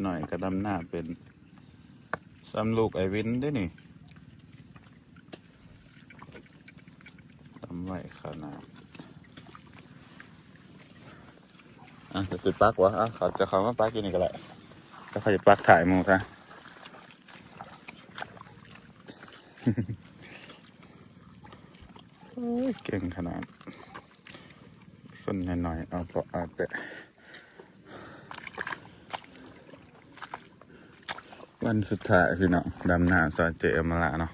ໜ້ອຍກໍດຳນາເປັນ ສ່ຳລູກອ້າຍວິນເດ້ນີ້ ດຳໄວຂະໜາດ. ອ່ະ ຈະຊິປັກວະ? ອ່ະ ເຂົາຈະເຂົ້າມາປັກຢູ່ນີ້ກໍໄດ້ ແຕ່ຂ້ອຍຈະປັກຖ່າຍໝູ່ຊະ. ໂອ້ຍ ເກັ່ງຂະໜາດ ຄົນນ້ອຍໆ ເອົາເປາະເອົາແປະ. ວັນສຸດທ້າຍພີ່ນ້ອງ ດຳນາຊ່ອຍເຈເອມມາລາເນາະ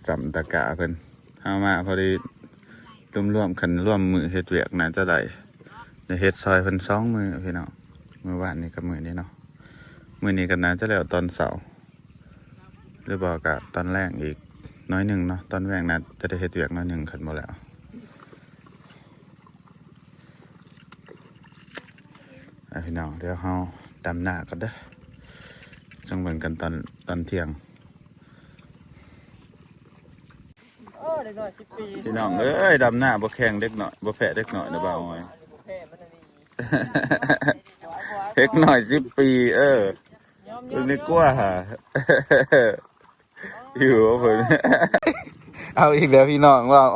ສຳຕະກາເພິ່ນ ເຮົາມາພໍດີ ລວມໆ ຄັນລວມມື້ເຮັດວຽກໜ້າຈະໄດ້ ໄດ້ເຮັດຊ່ອຍເພິ່ນສອງມື້ພີ່ນ້ອງ ມື້ວານນີ້ກັບມື້ນີ້ເນາະ. ມື້ນີ້ກໍໜ້າຈະແລ້ວຕອນເຊົ້າ ຫຼືບໍ່ກໍຕອນແລງອີກໜ້ອຍໜຶ່ງເນາະ ຕອນແລງໜ້າຈະໄດ້ເຮັດວຽກໜ້ອຍໜຶ່ງ ຄັນບໍ່ແລ້ວ. ອ່ະ ພີ່ນ້ອງ ດຽວເຮົາດຳນາກັນເດີ ຈັ່ງເບິ່ງກັນຕອນ ຕອນທ່ຽງ. ເອີ ເດັກນ້ອຍສິບປີ ພີ່ນ້ອງເອີຍ ດຳນາບໍ່ແຂ່ງເດັກນ້ອຍ ບໍ່ແພ້ເດັກນ້ອຍເດີບ່າວອ້ອຍ ເດັກນ້ອຍສິບປີ ເອີ ເບິ່ງໃນກົວຫາ ຢູ່ເພິ່ນ ເອົາອີກແລ້ວພີ່ນ້ອງ ເວົ້າ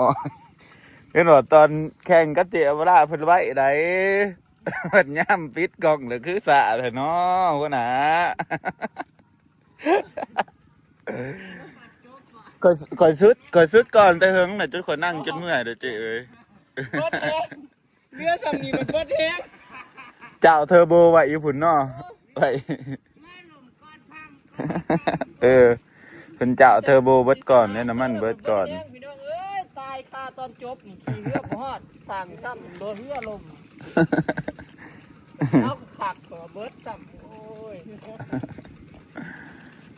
ເຫັນວ່າຕອນແຂ່ງກັບເຈອຳມາລາເພິ່ນໄວໃດ ບັດຍາມປິດກ້ອງແລ້ວຄືຊ້າແທ້ເນາະ ຫົວໜ້າ. ຂ້ອຍ ຂ້ອຍສຸດ ຂ້ອຍສຸດກ່ອນແຕ່ເຫິງນະ ຈົນຂ້ອຍນັ່ງຈົນເມື່ອຍເດີເຈ້ເອີຍ ເບິດແຮງ ເຫຼືອຊ່ຳນີ້ມັນເບິດແຮງ ເຈົ້າເທີໂບໄວ້ຢູ່ພຸ້ນເນາະ ໄວ້ ເອີ ເພິ່ນເຈົ້າເທີໂບເບິດກ່ອນເດ້ ນ້ຳມັນເບິດກ່ອນ ເບິດແຮງ ພີ່ນ້ອງເອີຍ ຕາຍຄາຕອນຈົບນີ້ ຂີ່ເຮືອບໍ່ຮອດ ສ້າງຊ້ຳ ໂດນເຮືອລົ້ມ ເອົາຄັກ ເບິດຊ້ຳ ໂອ້ຍ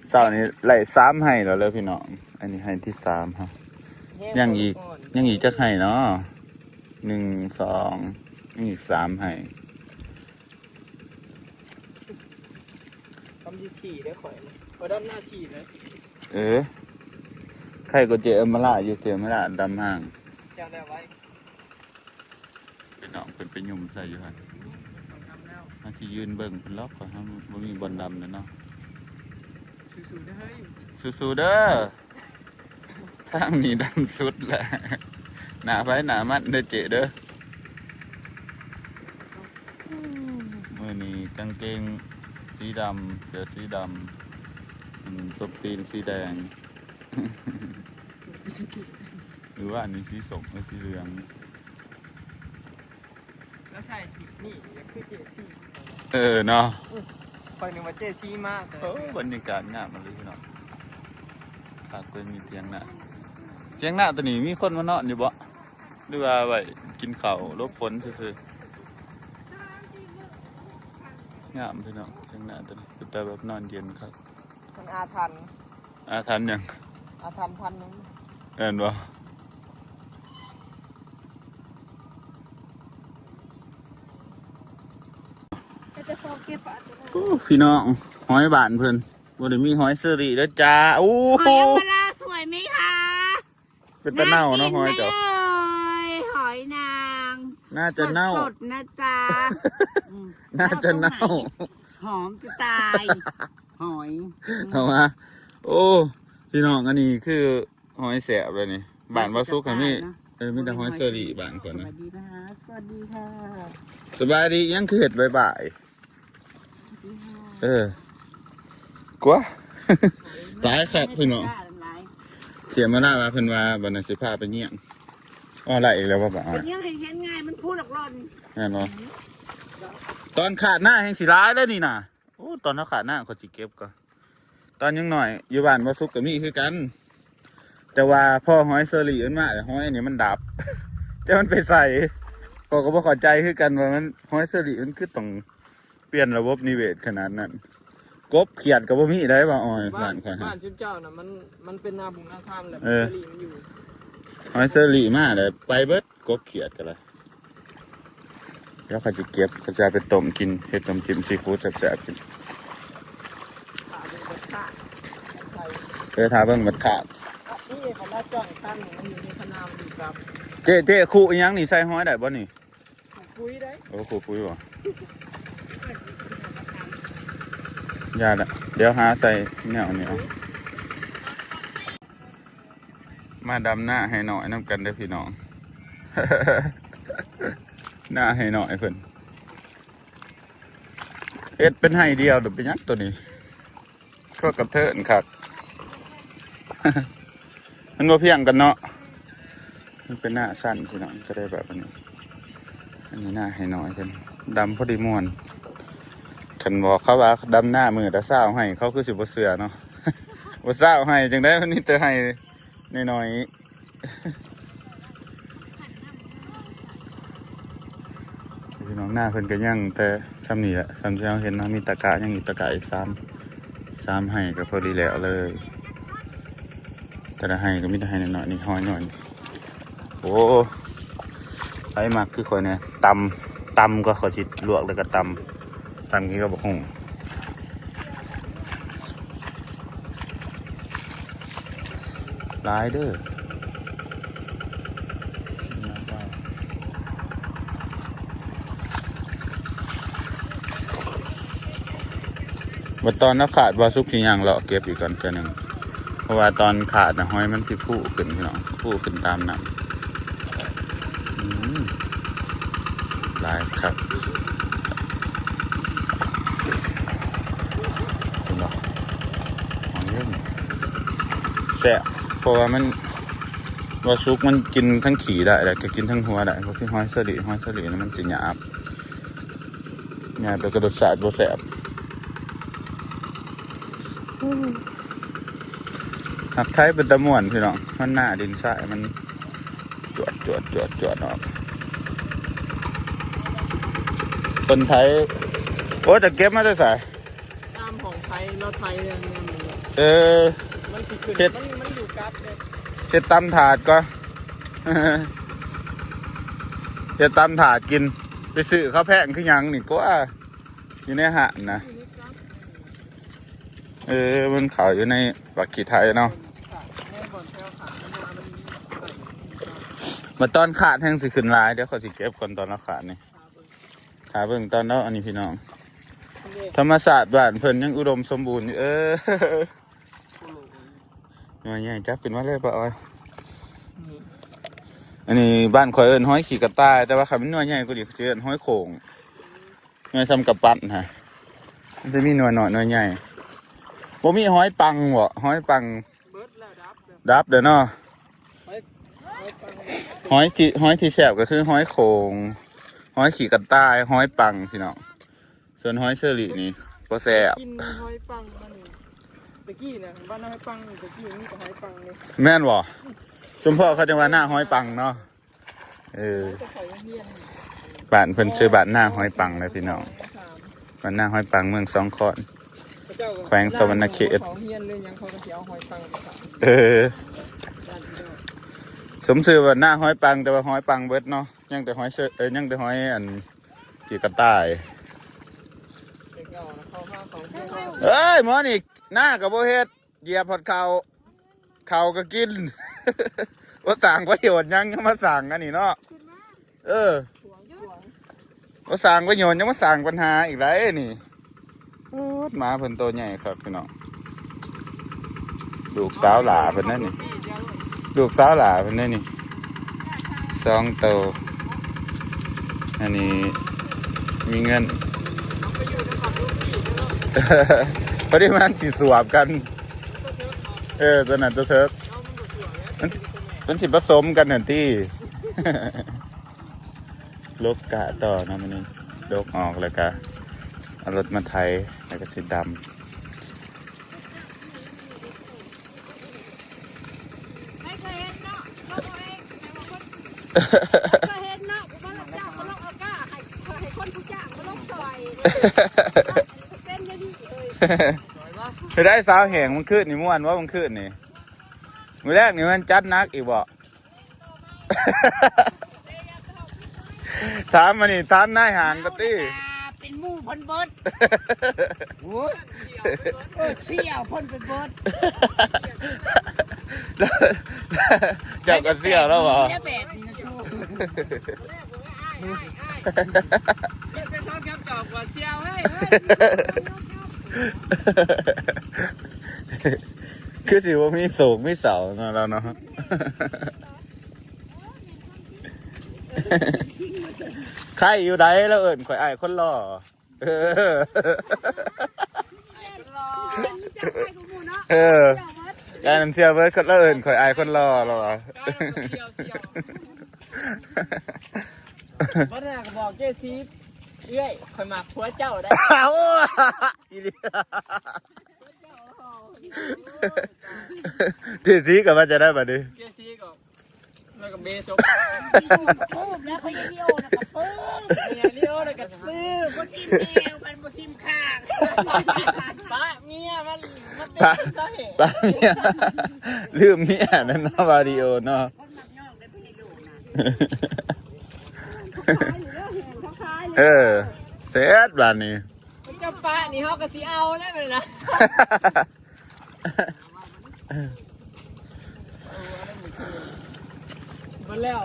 ເຊົ້ານີ້ໄລ່ສາມໄຮ່ແລ້ວເດີພີ່ນ້ອງ ອັນນີ້ໄຮ່ທີສາມເຮົາ ຍັງອີກ ຍັງອີກຈັກໄຮ່ເນາະ ໜຶ່ງ ສອງ ຍັງອີກສາມໄຮ່. ທຳທີ່ຂີ່ໄດ້ຂ້ອຍ ຂ້ອຍດຳໜ້າຂີ່ເລີຍ ເອີ ໃຄກວ່າເຈເອມມາລາຢູ່ ເຈເອມມາລາດຳຫ່າງ ເຈົ້າແລ້ວໄວ້ ພີ່ນ້ອງເພິ່ນໄປຫຍຸ່ມໃສ່ຢູ່ຫັ້ນ ເຮົາຊິຢືນເບິ່ງເພິ່ນລອກ ເພາະເຮົາບໍ່ມີບ່ອນດຳແລ້ວເນາະ ສູ້ໆເດີເຮີ້ຍ ສູ້ໆເດີ ທາງນີ້ດຳສຸດແຫຼະ ໜ້າໃຜໜ້າມັນເດີເຈ້ເດີ ມື້ນີ້ກາງເກງສີດຳ ເສື້ອສີດຳ ອືມ ຕົບຕີນສີແດງ ຫຼືວ່າອັນນີ້ສີສົ້ມ ຫຼື ສີເຫຼືອງ. ລາວໃສ່ຊຸດນີ້ ຄືເຈຊີ ເອີເນາະ ຂ້ອຍນຶກວ່າເຈຊີມາ ເອີ ບັນຍາກາດງາມອີ່ຫຼີເນາະ ຄັກເລີຍ ມີຖຽງນາ ຖຽງນາໂຕນີ້ມີຄົນມານອນຢູ່ບໍ່ ຫຼືວ່າໄວ້ກິນເຂົ້າຫຼົບຝົນຊື່ໆ ງາມພີ່ນ້ອງ ຖຽງນາໂຕນີ້ ເປັນຕາແບບນອນເຢັນຄັກ. ມັນອາຖັນ ອາຖັນຫຍັງ? ອາຖັນພັນໜຶ່ງ ແມ່ນບໍ່? ໂອ້ ພີ່ນ້ອງ ຫອຍບ້ານເພິ່ນ ບໍ່ໄດ້ມີຫອຍເຊີຣີເດີຈ້າ. ໂອ້ ຫอยอัมพาราสวยไหมคะ? เป็นตาเน่าเนาะ หอยเจ้า หอยนาง น่าจะเน่า สดๆนะจ๊ะ น่าจะเน่า หอมจะตาย หอย เอามา โอ้ พี่น้อง อันนี้คือหอยแซ่บเลยนี่ บ้านบ่าวสุกก็มี เออ มีแต่หอยเชอรี่บ้านข้อยนะ สวัสดีนะคะ สวัสดีค่ะ สบายดี ยังคือเฮ็ดบ่ายๆ เออ กว่า หลายคักพี่น้อง เตรียมมาแล้วว่าเพิ่นว่าบัดนั้นสิพาไปเยี่ยม อ้อ ไล่อีกแล้วบ่ บ่าวอ้อย เป็นยังไงเห็นง่าย มันพูดออกหล่อน แม่นบ่ ตอนขาดหน้าแฮงสิหลายเด้อนี่น่ะ โอ้ ตอนเฮาขาดหน้าข้อยสิเก็บก่อน ตอนยังน้อยอยู่บ้านบ่าวสุกก็มีคือกัน แต่ว่าพอหอยเชอรี่มันมาแล้ว หอยอันนี้มันดับ แต่มันไปใส ข้อยก็บ่เข้าใจคือกันว่ามัน หอยเชอรี่มันคือต้องเปลี่ยนระบบนิเวศขนาดนั้น กบเขียดก็บ่มีได้บ่าวอ้อย บ้าน บ้านข้อย บ้านชุมเจ้าน่ะมัน มันเป็นนาบุงนาคามแหละ เออ หอยเชอรี่มันอยู่ หอยเชอรี่มาแล้วไปเบิด กบเขียดก็ได้ เดี๋ยวข้อยสิเก็บ ข้อยสิเอาไปต้มกิน เฮ็ดต้มจิ้มซีฟู้ดแซ่บๆ กิน เออ ถ้าเบิ่งบัดขาด นี่เขามาจ้องตั้งมันอยู่ในสนามอยู่ครับ เจ๊ เจ๊ คุอีหยังนี่ ใส่หอยได้บ่นี่ คุปุ๋ยได้ โอ้ คุปุ๋ยบ่ ຢ່າລະ ດຽວຫາໃສ່ແນວນີ້ເອົາ. ມາດຳນາໄຮ່ນ້ອຍນຳກັນເດີພີ່ນ້ອງ. ນາໄຮ່ນ້ອຍເພິ່ນ ເຮັດເປັນໄຮ່ດຽວ ຫຼືເປັນຫຍັງໂຕນີ້? ກໍກະເທີນຄັກ. ມັນບໍ່ພຽງກັນເນາະ. ມັນເປັນນາສັ້ນພີ່ນ້ອງ ກໍໄດ້ແບບອັນນີ້. ອັນນີ້ນາໄຮ່ນ້ອຍເພິ່ນ ດຳພໍດີມ່ວນ. ຄັນບອກເຂົາວ່າດຳນາມື້ລະຊາວໄຮ່ ເຂົາຄືຊິບໍ່ເຊື່ອເນາະ. ບໍ່ຊາວໄຮ່ຈັ່ງໃດ ມັນມີແຕ່ໄຮ່ນ້ອຍໆ. ພີ່ນ້ອງ ນາເພິ່ນກໍຍັງແຕ່ຊ່ຳນີ້ແຫຼະ ຊ່ຳທີ່ເຮົາເຫັນເນາະ. ມີຕະກະ ຍັງອີກຕະກະອີກສາມ ສາມໄຮ່ກໍພໍດີແລ້ວເລີຍ. ແຕ່ລະໄຮ່ກໍມີແຕ່ໄຮ່ນ້ອຍໆ ນີ້ ຮ້ອຍນ້ອຍ. ໂອ້ ໃຜມັກຄືຂ້ອຍແດ່ ຕຳ ຕຳກໍຂ້ອຍຊິລວກແລ້ວກໍຕຳ ຕຳກິນກັບບັກຫຸ່ງ. ຫຼາຍເດີ. ບັດຕອນລະຂາດ ບ່າວສຸກຊິຍ່າງເລາະເກັບອີກກ່ອນເທື່ອໜຶ່ງ ເພາະວ່າຕອນຂາດນະ ຫອຍມັນຊິຟູຂຶ້ນພີ່ນ້ອງ ຟູຂຶ້ນຕາມນ້ຳ. ອືມ ຫຼາຍຄັກ ເຫັນບໍ່? ຫອຍເດີ ແຊບ ເພາະວ່າມັນ ບ່າວສຸກມັນກິນທັງຂີ້ໄດ້ ແລ້ວກໍກິນທັງຫົວໄດ້ ບໍ່ຄືຫອຍເຊີຣີ. ຫອຍເຊີຣີນີ້ມັນຈະຫຍາບ ຫຍາບແລ້ວກໍລົດຊາດບໍ່ແຊບ. ຮັກໄທເປັນຕາມ່ວນພີ່ນ້ອງ ມັນໜ້າດິນຊາຍ ມັນຈວດໆໆໆອອກ. ເພິ່ນໄຖ ໂອ້ ຈະເກັບມາແຕ່ໃສ? ຕາມຂອງໄທເນາະ ໄທແນວນີ້. ເອີ ມັນຊິຂຶ້ນ ເຮັດ ມັນ ມັນຢູ່ກັບເດ້ ເຮັດຕຳຖາດກ່ອນ ເຮັດຕຳຖາດກິນ. ໄປຊື້ເຂົ້າແພງຄືຫຍັງນີ້ກວ່າ ຢູ່ໃນຮ້ານນະ. ເອີ ມັນເຂົ້າຢູ່ໃນບັກຂີ້ໄຖເນາະ. ມາຕອນຂາດແຮງຊິຂຶ້ນຫຼາຍ ດຽວຂ້ອຍຊິເກັບກ່ອນຕອນລະຂາດນີ້. ຖ້າເບິ່ງຕອນເນາະ ອັນນີ້ພີ່ນ້ອງ ທຳມະຊາດບ້ານເພິ່ນຍັງອຸດົມສົມບູນຢູ່. ເອີ ໜ່ວຍໃຫຍ່ ຈັບຂຶ້ນມາເລີຍປ້າອອຍ. ອັນນີ້ບ້ານຂ້ອຍເອີ້ນຫອຍຂີ້ກະຕ່າຍ ແຕ່ວ່າຄັນມັນໜ່ວຍໃຫຍ່ກວ່ານີ້ ເຂົາຊິເອີ້ນຫອຍໂຂ່ງ ໜ່ວຍສ່ຳກຳປັ້ນຫັ້ນ ມັນຈະມີໜ່ວຍນ້ອຍໜ່ວຍໃຫຍ່. ບໍ່ມີຫອຍປັງບໍ? ຫອຍປັງ ເບິດແລ້ວ ດັບແລ້ວ ດັບແລ້ວເນາະ. ຫອຍ ຫອຍທີ່ ຫອຍທີ່ແຊບກໍຄືຫອຍໂຂ່ງ ຫອຍຂີ້ກະຕ່າຍ ຫອຍປັງພີ່ນ້ອງ. ສ່ວນຫອຍເຊີຣີນີ້ບໍ່ແຊບ. ກິນຫອຍປັງມານີ້ ຕະກີ້ນະ ບ້ານນາຫອຍປັງ ຕະກີ້ມີແຕ່ຫອຍປັງເລີຍ. ແມ່ນບໍ່? ຊຸມພໍ່ເຂົາຈັ່ງວ່ານາຫອຍປັງເນາະ. ເອີ ບ້ານເພິ່ນຊື່ບ້ານນາຫອຍປັງເດີພີ່ນ້ອງ. ບ້ານນາຫອຍປັງ ເມືອງສອງຄອນ ແຂວງຕະວັນນະເຂດ. ເອີ ສົມຊື່ວ່ານາຫອຍປັງ ແຕ່ວ່າຫອຍປັງເບິດເນາະ. ຍັງແຕ່ຫອຍເຊີ ເອີ ຍັງແຕ່ຫອຍອັນ ຂີ້ກະຕ່າຍ. ເອີຍ ໝໍນີ້ ນາກໍບໍ່ເຮັດ ຢຽບຮອດເຂົ້າ ເຂົ້າກໍກິນ. ບໍ່ສ້າງປະໂຫຍດຫຍັງ ຍັງມາສ້າງອັນນີ້ເນາະ. ເອີ ບໍ່ສ້າງປະໂຫຍດ ຍັງມາສ້າງບັນຫາອີກໄດ໋ນີ້. ໂອ້ ໝາເພິ່ນໂຕໃຫຍ່ຄັກພີ່ນ້ອງ. ລູກສາວຫຼ້າເພິ່ນນັ້ນນີ້ ລູກສາວຫຼ້າເພິ່ນນັ້ນນີ້ ສອງໂຕ. ອັນນີ້ມີເງິນ ພໍດີມັນຊິສວບກັນ. ເອີ ຕົວນັ້ນຕົວເຖິກ ມັນ ມັນຊິປະສົມກັນຫັ້ນຕິ. ຫຼົກກະຕໍ່ເນາະມື້ນີ້ ຫຼົກອອກແລ້ວກະເອົາລົດມາໄຖ ແລ້ວກະຊິດຳ. ໃຜເຄີຍເຫັນເນາະ ເຮົາບໍ່ເຫັນ ໃຜວ່າຄົນ ເຄີຍເຫັນເນາະ ຜູ້ມາຮັບຈ້າງມາລົກເອົາກ້າ ໃຫ້ ໃຫ້ຄົນຜູ້ຈ້າງມາລົກຊ່ອຍ ເປັນຢ່າງນີ້ເອີຍ. ເປັນໃດສາວແຫ້ງ ມື້ຄືນນີ້ມ່ວນບໍ່? ມື້ຄືນນີ້ ມື້ແລງນີ້ແມ່ນຈັດໜັກອີກບໍ່? ຖາມມານີ້ ຖາມນາຍຫ້າງກໍຕິ ເປັນໝູ່ເພິ່ນເບິດ. ໂອ້ຍ ເອີ ສ່ຽວເພິ່ນໄປເບິດ. ເຈົ້າກໍສ່ຽວແລ້ວບໍ່? ແບບນີ້ນະ ໄປສອງຈັບຈອກວ່າສ່ຽວ ເຮີ້ຍ ເຮີ້ຍ. ຄືຊິບໍ່ມີໂສກມີເສົ້າເນາະລາວເນາະ. ໃຄຢູ່ໃດ ລາວເອີ້ນຂ້ອຍອ້າຍຄົນຫຼໍ່. ເອີ ເອີ ແລ້ວນັ້ນເຊື່ອເບິດ ລາວເອີ້ນຂ້ອຍອ້າຍຄົນຫຼໍ່ ລາວວ່າ. ບັດນັ້ນກໍບອກເຈ້ຊີ ເອື້ອຍ ຂ້ອຍມັກຜົວເຈົ້າໄດ໋. ເອົາ ອີ່ຫຼີ ເຈຊີກໍວ່າຈະໄດ້ບັດນີ້ ເຈຊີກໍ ແລ້ວກໍເບສົບ ທູບແລ້ວ ພະຍາລິໂອນະກໍປຶ້ມ ພະຍາລິໂອນະກໍປຶ້ມ ບໍ່ຖິ້ມແອວ ມັນບໍ່ຖິ້ມຂ້າງ ປະເມຍມັນ ມັນເປັນສາເຫດ ປະເມຍ ລືມເມຍນັ້ນເນາະ ວາລິໂອເນາະ. ເອີ ເສັດບາດນີ້ ເຈົ້າປະນີ້ເຮົາກໍຊິເອົາແລ້ວບັດນີ້ນະ. ມາແລ້ວ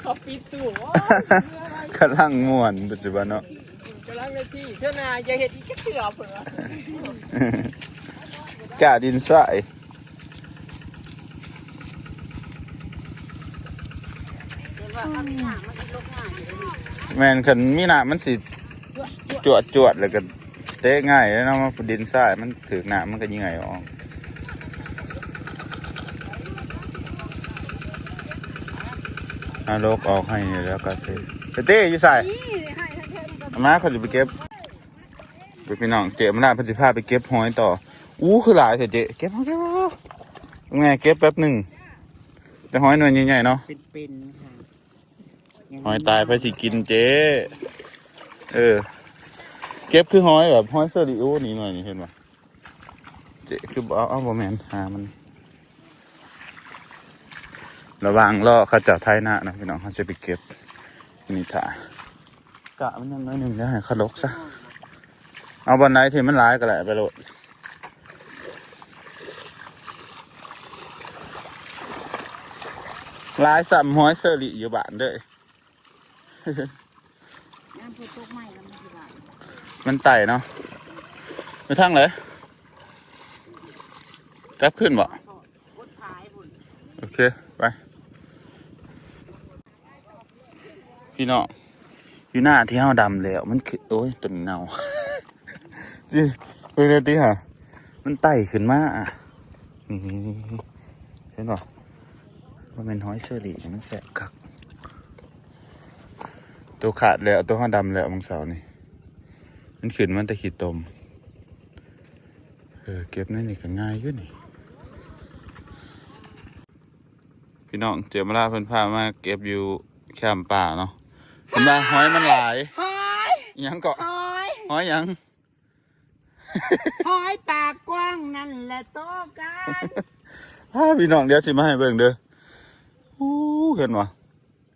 ເຂົາປິດຕູ້ ໂອ້ຍ ກຳລັງມ່ວນປັດຈຸບັນເນາະ ກຳລັງເລດທີ່ ເທື່ອໜ້າຢ່າເຮັດອີກຈັກເທື່ອ ເພິ່ນວ່າ ກ້າດິນຊາຍ. ແມ່ນ ຄັນມີນ້ຳມັນຊິຈວດໆ ແລ້ວກໍເຕະງ່າຍເນາະ ມັນດິນຊາຍ ມັນຖືກນ້ຳມັນກໍເຫຍື່ອຍອອກ. ເອົາລົກອອກໃຫ້ນີ້ແລ້ວກໍເຕະ ເຕະຢູ່ໃສ? ນີ້ ໃຫ້ ໃຫ້ ໃຫ້ ເອົາມາ ຂ້ອຍຊິໄປເກັບ. ເບິ່ງພີ່ນ້ອງ ເຈມາລາເພິ່ນຊິພາໄປເກັບຫອຍຕໍ່. ອູ້ ຄືຫຼາຍແທ້ເຈ ເກັບເອົາ ເກັບເອົາ ແມ່ເກັບແປັບໜຶ່ງ ແຕ່ຫອຍໜ່ວຍໃຫຍ່ໆເນາະ ເປັນໆ ຫອຍຕາຍໃຜຊິກິນເຈ. ເອີ ເກັບຄືຫອຍແບບຫອຍເຊີຣີ ໂອ້ ນີ້ໜ່ວຍນີ້ເຫັນບໍ່ ເຈ ຄືບໍ່ເອົາ ເອົາ ບໍ່ແມ່ນ ຫາມັນ ລະຫວ່າງລໍເຂົາເຈົ້າໄຖນາເນາະພີ່ນ້ອງ ເຮົາຊິໄປເກັບນີ້ຖ້າ ກະມັນຍັງໜ້ອຍໜຶ່ງ ດຽວໃຫ້ເຂົາລົກຊະ ເອົາບ່ອນໃດທີ່ມັນຫຼາຍກໍໄດ້ໄປໂລດ ຫຼາຍສ່ຳຫອຍເຊີຣີຢູ່ບ້ານເດີ້. ຍາມຝົນຕົກໃໝ່ແລ້ວມັນຊິຫຼາຍ ມັນໄຕ່ເນາະ ໄປທາງໃດ ກັບຄືນບໍ່? ໂອເຄ ໄປ ພີ່ນ້ອງ ຢູ່ໜ້າທີ່ເຮົາດຳແລ້ວ ມັນຄື ໂອ້ຍ ຕົ້ນເນົ່າ ເບິ່ງແດ່ຕິຫາ ມັນໄຕ່ຂຶ້ນມາ ນີ້ໆໆ ເຫັນບໍ່? ບໍ່ແມ່ນຫອຍເຊີຣີ ມັນແຊະຄັກ ໂຕຂາດແລ້ວ ໂຕເຮົາດຳແລ້ວ ມື້ເຊົ້ານີ້ ມັນຂຶ້ນມາແຕ່ຂີ້ຕົມ. ເອີ ເກັບໃນນີ້ກໍງ່າຍຢູ່ນີ້ ພີ່ນ້ອງ ເຈມາລາເພິ່ນພາມາເກັບຢູ່ແຄມປ່າເນາະ ເພິ່ນວ່າຫອຍມັນຫຼາຍ ຫອຍ ອີຫຍັງເກາະ ຫອຍ ຫອຍຫຍັງ? ຫອຍປາກກວ້າງນັ້ນແຫຼະໂຕກັນ ອ້າ ພີ່ນ້ອງ ດຽວຊິມາໃຫ້ເບິ່ງເດີ້ ອູ້ ເຫັນບໍ່?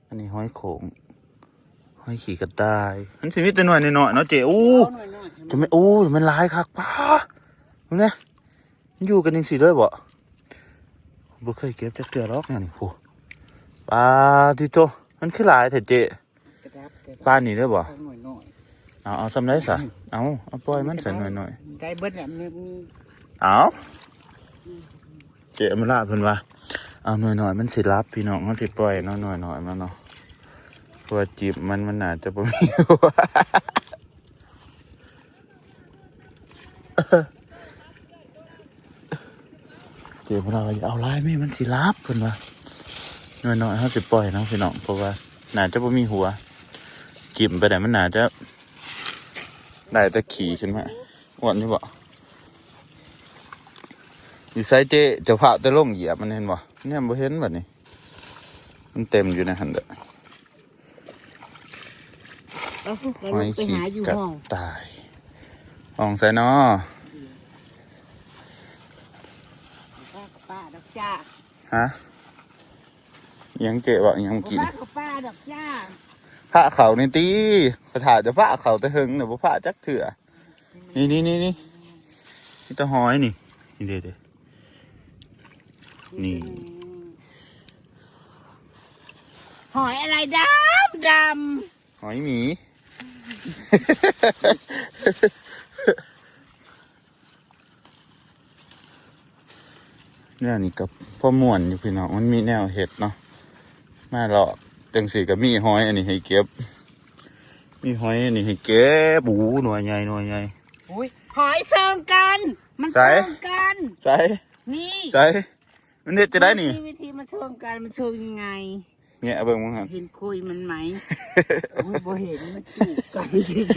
ອັນນີ້ຫອຍໂຂງ ຫອຍຂີ້ກະຕ່າຍ ມັນຊິມີແຕ່ໜ່ວຍນ້ອຍໆເນາະເຈ້. ໂອ້ ເອົາໜ່ວຍນ້ອຍ ຈະແມ່ນ ໂອ້ຍ ມັນຫຼາຍຄັກ ປ້າ ເບິ່ງແດ່ ມັນຢູ່ກັນຈັ່ງຊີ້ເລີຍບໍ? ບໍ່ເຄີຍເກັບຈັກເທື່ອດອກແນວນີ້ ໂອ້ ປາຕິໂທ ມັນຄືຫຼາຍແທ້ເຈ້ ກະດັບ ປານນີ້ເລີຍບໍ? ເອົາໜ່ວຍນ້ອຍ ເອົາ ເອົາສ່ຳໃດຊະ? ເອົາ ເອົາປ່ອຍມັນຊະ ໜ່ວຍນ້ອຍ ໄດ້ເບິດແຫຼະ ມີ ເອົາ ເຈມາລາເພິ່ນວ່າ ເອົາໜ່ວຍນ້ອຍມັນຊິຫຼັບ ພີ່ນ້ອງ ເຮົາຊິປ່ອຍເນາະ ໜ່ວຍນ້ອຍມັນເນາະ ເພາະວ່າຈິບມັນ ມັນໜ້າຈະບໍ່ມີຫົວ ເຈມາລາວ່າ ຢ່າເອົາຫຼາຍແມ່ ມັນຊິຫຼັບ ເພິ່ນວ່າ ໜ່ວຍນ້ອຍເຮົາຊິປ່ອຍເນາະ ພີ່ນ້ອງ ເພາະວ່າໜ້າຈະບໍ່ມີຫົວ ຈິ້ມໄປໄດ້ ມັນໜ້າຈະໄດ້ແຕ່ຂີ້ຂຶ້ນມາ. ອ້ວນຢູ່ບໍ່? ຢູ່ໃສເຈ້? ເຈົ້າພາວແຕ່ລົງຢຽບມັນ ເຫັນບໍ່? ແນມບໍ່ເຫັນບັດນີ້ ມັນເຕັມຢູ່ໃນຫັ້ນເດີ້. ເອົາ ໄປ ຫອຍ ໄປ ຂີ້ ຫາຢູ່ ກະ ຫ້ອງ ຕ່າຍ ຫ້ອງໃສນໍ? ປາກະປາດອກຈ້າ. ຮະ? ຫຍັງເຈ້ ເວົ້າຫຍັງກິນ? ບໍ່ພາເຂົ້າປ່າດອກຈ້າ. ພາເຂົ້ານີ້ຕິ ຂ້ອຍຖ້າຈະພາເຂົ້າແຕ່ເຫິງແລ້ວ ບໍ່ພາຈັກເທື່ອ. ນີ້ໆໆໆ ມີແຕ່ຫອຍນີ້ ນີ້ເດ້ໆ ນີ້ หอยอะไรดำๆ หอยหมี. ແນວນີ້ກໍພໍມ່ວນຢູ່ພີ່ນ້ອງ ມັນມີແນວເຮັດເນາະ ມາເລາະຈັ່ງຊີ້ກໍມີຫອຍອັນນີ້ໃຫ້ເກັບ ມີຫອຍອັນນີ້ໃຫ້ເກັບ. ໂອ້ ໜ່ວຍໃຫຍ່ ໜ່ວຍໃຫຍ່. ໂອ້ຍ ຫອຍເຊີງກັນ ມັນ ໃສ ເຊີງກັນ ໃສ ນີ້ ໃສ ມັນເຮັດຈັ່ງໃດນີ້? ມີວິທີ ມັນເຊີງກັນ ມັນເຊີງຍັງໄງ? ແງະເບິ່ງ ເບິ່ງຫັ້ນ ເຫັນຄຸຍມັນໄໝ? ໂອ້ຍ ບໍ່ເຫັນ ມັນຈູບກັນເຊີຍໆ.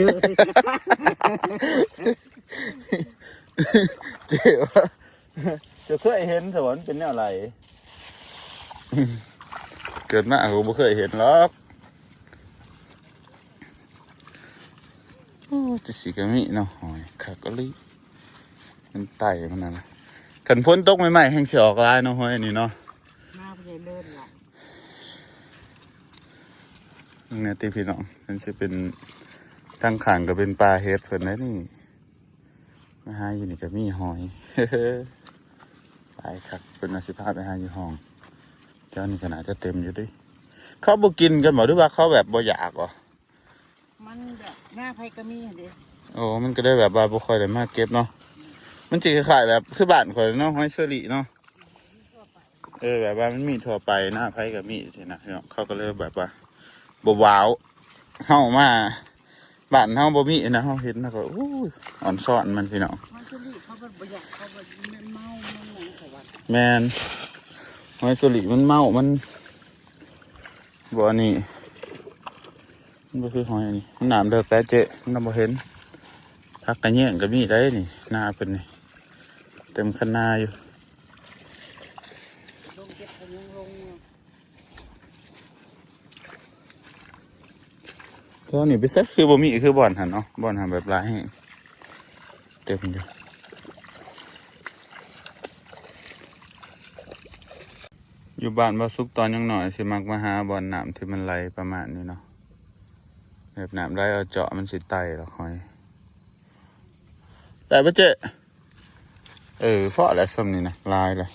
ເຈ້ວ່າ ເຈົ້າເຄີຍເຫັນຊະບໍ່ ມັນເປັນແນວໃດ? ເກີດມາກໍບໍ່ເຄີຍເຫັນຫຼອກ. ໂອ້ ຈັ່ງຊີ້ກໍມີເນາະ ຫອຍ ຄັກອີ່ຫຼີ. ມັນໄຕ່ມັນນັ້ນນະ ຄັນຝົນຕົກໃໝ່ໆ ແຮ່ງຊິອອກຫຼາຍເນາະ ຫອຍອັນນີ້ເນາະ. ມາເພິ່ນເລີດລະ ເບິ່ງແດ່ຕິພີ່ນ້ອງ ມັນຊິເປັນ ທາງຂ້າງກໍເປັນປ່າເຫັດເພິ່ນແຫຼະນີ້. ມາຫາຢູ່ນີ້ກໍມີຫອຍ ຫຼາຍຄັກ. ເພິ່ນວ່າຊິພາໄປຫາຢູ່ຮ່ອງ ແຖວນີ້ກໍໜ້າຈະເຕັມຢູ່ເດ. ເຂົາບໍ່ກິນກັນບໍ່ ຫຼືວ່າເຂົາແບບບໍ່ຢາກບໍ່? ມັນແບບໜ້າໃຜກໍມີຫັ້ນເດ. ໂອ້ ມັນກໍເລີຍແບບວ່າບໍ່ຄ່ອຍໄດ້ມາເກັບເນາະ. ມັນຊິຄ້າຍໆແບບຄືບ້ານຂ້ອຍເນາະ ຫອຍເຊີຣີເນາະ. ເອີ ແບບວ່າມັນມີທົ່ວໄປ ໜ້າໃຜກໍມີຊີ້ນະພີ່ນ້ອງ. ເຂົາກໍເລີຍແບບວ່າບໍ່ວ້າວ ເຮົາມາ ບ້ານເຮົາບໍ່ມີນະ ເຮົາເຫັນເຮົາກໍ ໂອ້ຍ ອອນຊອນມັນພີ່ນ້ອງ. ມັນຈຸລີເຂົາເພິ່ນບໍ່ຢາກ ເຂົາເພິ່ນແມ່ນເມົາ ມັນຫຍັງເຂົາວ່າ. ແມ່ນ ຫອຍເຊີຣີມັນເມົາ ມັນບໍ່ອັນນີ້ ມັນບໍ່ຄືຫອຍອັນນີ້. ນ້ຳເລິກແລ້ວເຈ້ ມັນນະບໍ່ເຫັນ. ຜັກກະແຍງກໍມີໄດ໋ນີ້ ນາເພິ່ນນີ້ ເຕັມຄັນນາຢູ່. ແຖວນີ້ໄປໃສຄືບໍ່ມີ ຄືບ່ອນຫັ້ນເນາະ ບ່ອນຫັ້ນແບບຫຼາຍແຮງ ເຕັມຢູ່. ຢູ່ບ້ານບ່າວສຸກຕອນຍັງນ້ອຍ ຊິມັກມາຫາບ່ອນນ້ຳທີ່ມັນໄຫຼປະມານນີ້ເນາະ ແບບນ້ຳໄຫຼເອົາເຈາະ ມັນຊິໄຕ່ລະຫອຍ. ໄດ້ບໍ່ເຈ້? ເອີ ພໍແລ້ວ ສ່ຳນີ້ນະ ຫຼາຍແລ້ວ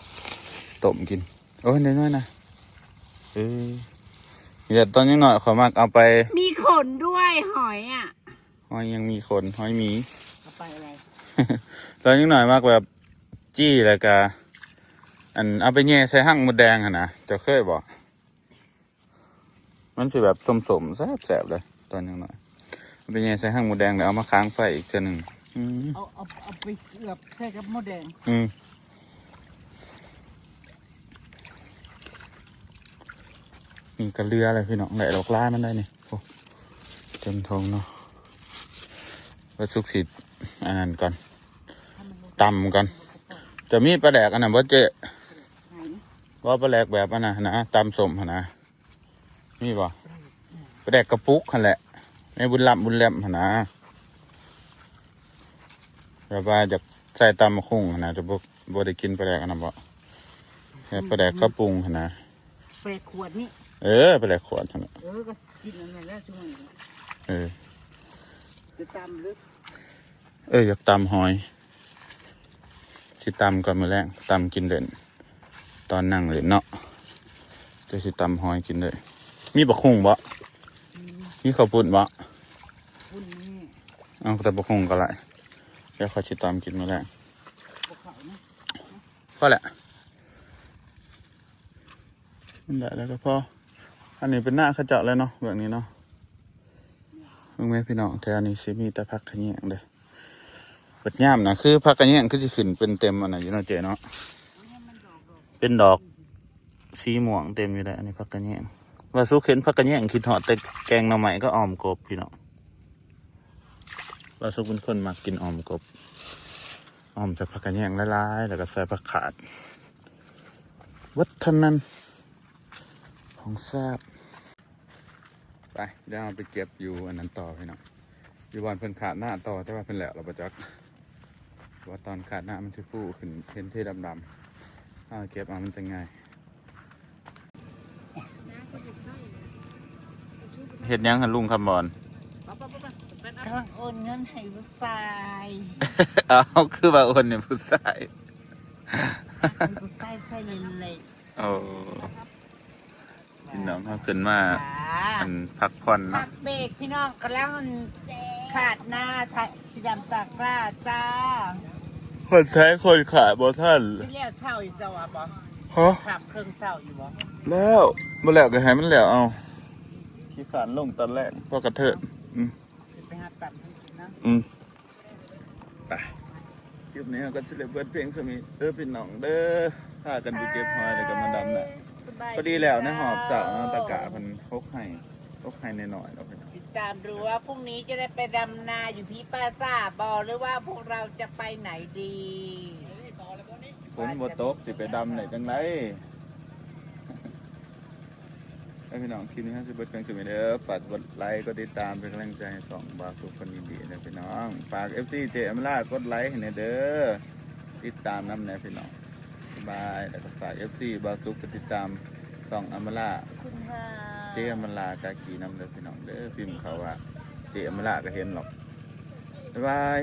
ຕົ້ມກິນ. ໂອ້ຍ ໄດ້ໜ້ອຍນະ. ເອີ ນີ້ແຫຼະ ຕອນຍັງນ້ອຍຂ້ອຍມັກເອົາໄປ ມີຂົນດ້ວຍຫອຍອະ. ຫອຍຍັງມີຂົນ ຫອຍໝີ ເອົາໄປອະໄລ? ຕອນຍັງນ້ອຍມັກແບບ ຈີ່ ແລ້ວກະ ອັນ ເອົາໄປແຍ່ໃສ່ຮັງມົດແດງຫັ້ນນະ ເຈົ້າເຄີຍບໍ່? ມັນຊິແບບສົ້ມໆ ແຊບໆເລີຍ ຕອນຍັງນ້ອຍ. ເອົາໄປແຍ່ໃສ່ຮັງມົດແດງ ແລ້ວເອົາມາຄ້າງໄຟອີກເທື່ອໜຶ່ງ. ອືມ ເອົາ ເອົາ ເອົາໄປເກືອບໃສ່ກັບມົດແດງ. ອືມ ນີ້ກໍເຫຼືອແລ້ວພີ່ນ້ອງ ໄດ້ດອກຫຼາຍມັນໄດ້ນີ້. ໂອ້ ເຕັມຖົງເນາະ. ວ່າສຸກຊິ ອັນນັ້ນກ່ອນ ຕຳກ່ອນ. ຈະມີປາແດກອັນນັ້ນບໍ່ເຈ້? ບໍ່ ປາແດກແບບອັນນັ້ນນະ ຕຳສົ້ມຫັ້ນນະ ມີບໍ່? ປາແດກກະປຸກຫັ້ນແຫຼະ ໃນບຸນລຳບຸນແລມຫັ້ນນະ ແບບວ່າຢາກໃສ່ຕຳບັກຫຸ່ງຫັ້ນນະ. ຈະບໍ່ ບໍ່ໄດ້ກິນປາແດກອັນນັ້ນບໍ່? ແບບປາແດກເຂົ້າປຸງຫັ້ນນະ. ປາແດກຂວດນີ້? ເອີ ປາແດກຂວດຫັ້ນແຫຼະ. ເອີ ກໍກິນອັນນັ້ນແຫຼະຊຸມື້ນີ້. ເອີ ຈະຕຳຫຼື? ເອີ ຢາກຕຳຫອຍ ຊິຕຳກ່ອນມື້ແລງ ຕຳກິນເຫຼັ້ນ ຕອນນັ່ງເຫຼັ້ນເນາະ. ຈະຊິຕຳຫອຍກິນເລີຍ. ມີບັກຫຸ່ງບໍ່? ມີ. ມີເຂົ້າປຸ້ນບໍ່? ປຸ້ນມີ. ເອົາແຕ່ບັກຫຸ່ງກໍໄດ້ ດຽວຂ້ອຍຊິຕຳກິນມື້ແລງ. ບໍ່ເຂົ້ານະ. ພໍແຫຼະ ມັນໄດ້ແລ້ວກໍພໍ. ອັນນີ້ເປັນນາເຂົາເຈົ້າແລ້ວເນາະ ເບື້ອງນີ້ເນາະ. ເບິ່ງແມ່ພີ່ນ້ອງ ແຖວນີ້ຊິມີແຕ່ຜັກຂະແຍງເດີ້. ບັດຍາມນະ ຄືຜັກຂະແຍງຄືຊິຂຶ້ນເປັນເຕັມອັນນັ້ນຢູ່ເນາະເຈ້ເນາະ. ເປັນດອກສີມ່ວງເຕັມຢູ່ເດ້. ອັນນີ້ຜັກຂະແຍງ ວ່າສຸກເຫັນຜັກຂະແຍງ ຄິດຮອດແຕ່ແກງໜໍ່ໄມ້ກັບອ້ອມກົບພີ່ນ້ອງ. ວ່າສຸກເປັນຄົນມັກກິນອ້ອມກົບ ອ້ອມໃສ່ຜັກຂະແຍງຫຼາຍໆ ແລ້ວກໍໃສ່ຜັກຂາດ ເບິດເທົ່ານັ້ນ ຂອງແຊບ. ໄປ ດຽວເຮົາໄປເກັບຢູ່ອັນນັ້ນຕໍ່ພີ່ນ້ອງ ຢູ່ບ່ອນເພິ່ນຂາດນາຕໍ່. ແຕ່ວ່າເພິ່ນແລ້ວແລ້ວບໍ່ຈັກ ວ່າຕອນຂາດນາມັນຊິຟູຂຶ້ນ ເຫັນເທດຳໆ ເຮົາເກັບເອົາມັນຈັ່ງງ່າຍ. ເຮັດຫຍັງຫັ້ນລຸງຄຳບອນ? ກຳລັງໂອນເງິນໃຫ້ຜູ້ຊາຍ. ເອົ້າ ຄືວ່າໂອນໃຫ້ຜູ້ຊາຍ? ໃຫ້ຜູ້ຊາຍໃຊ້ເຫຼັ້ນໆ. ໂອ້ ພີ່ນ້ອງເຮົາຂຶ້ນມາ ອັນ ພັກຜ່ອນເນາະ ພັກເບຣກ. ພີ່ນ້ອງກຳລັງຂາດນາ ຊິດຳຕາກລ້າຈ້າ. ຄົນໃຊ້ຄົນຂາຍບໍ່ທັນ ຊິແລ້ວເຊົ້າຢູ່ເຈົ້າວ່າບໍ່? ຮະ? ຂັບເຄື່ອງເຊົ້າຢູ່ບໍ່? ແລ້ວ ບໍ່ແລ້ວກໍໃຫ້ມັນແລ້ວເອົາ ຂີ້ຄ້ານລົງຕອນແລງ ພໍກະເທີນ. ອືມ ຊິໄປຫາຕຳໃຫ້ກິນນະ. ອືມ ໄປ ຄລິບນີ້ເຮົາກໍຊິໄດ້ເປີດພຽງສ່ຳນີ້ເດີພີ່ນ້ອງເດີ ພາກັນໄປເກັບຫອຍແລ້ວກໍມາດຳນາ. ສະບາຍດີ ພໍດີແລ້ວໃນຮອບເຊົ້າເນາະ ຕາກະເພິ່ນຫົກໄຮ່ ຕົກໃຫ້ນ້ອຍໆ ເນາະ ພີ່ນ້ອງ. ຕິດຕາມດູວ່າ ພລຸ່ງນີ້ຈະໄດ້ໄປດຳນາຢູ່ທີ່ປ່າຊ້າບໍ່ ຫຼືວ່າພວກເຮົາຈະໄປໄຫນດີ? ຝົນບໍ່ຕົກ ຊິໄປດຳໄດ້ຈັ່ງໃດ? ເອີ ພີ່ນ້ອງ ຄລິບນີ້ເຮົາຊິເບິດພຽງສ່ຳນີ້ເດີ. ຝາກກົດໄລ ກົດຕິດຕາມເປັນກຳລັງໃຈໃຫ້ຊ່ອງບ່າວສຸກຄົນຍິນດີເດີພີ່ນ້ອງ. ຝາກເອັຟຊີເຈອຳມາລາກົດໄລໃຫ້ແດ່ເດີ ຕິດຕາມນຳແດ່ພີ່ນ້ອງ. ບາຍ. ແລ້ວກໍຝາກເອັຟຊີບ່າວສຸກກົດຕິດຕາມຊ່ອງອຳມາລາ ເຈອຳມາລາກາກີນຳເດີພີ່ນ້ອງເດີ. ພິມເຂົ້າວ່າເຈອຳມາລາກໍເຫັນດອກ. ບາຍບາຍ.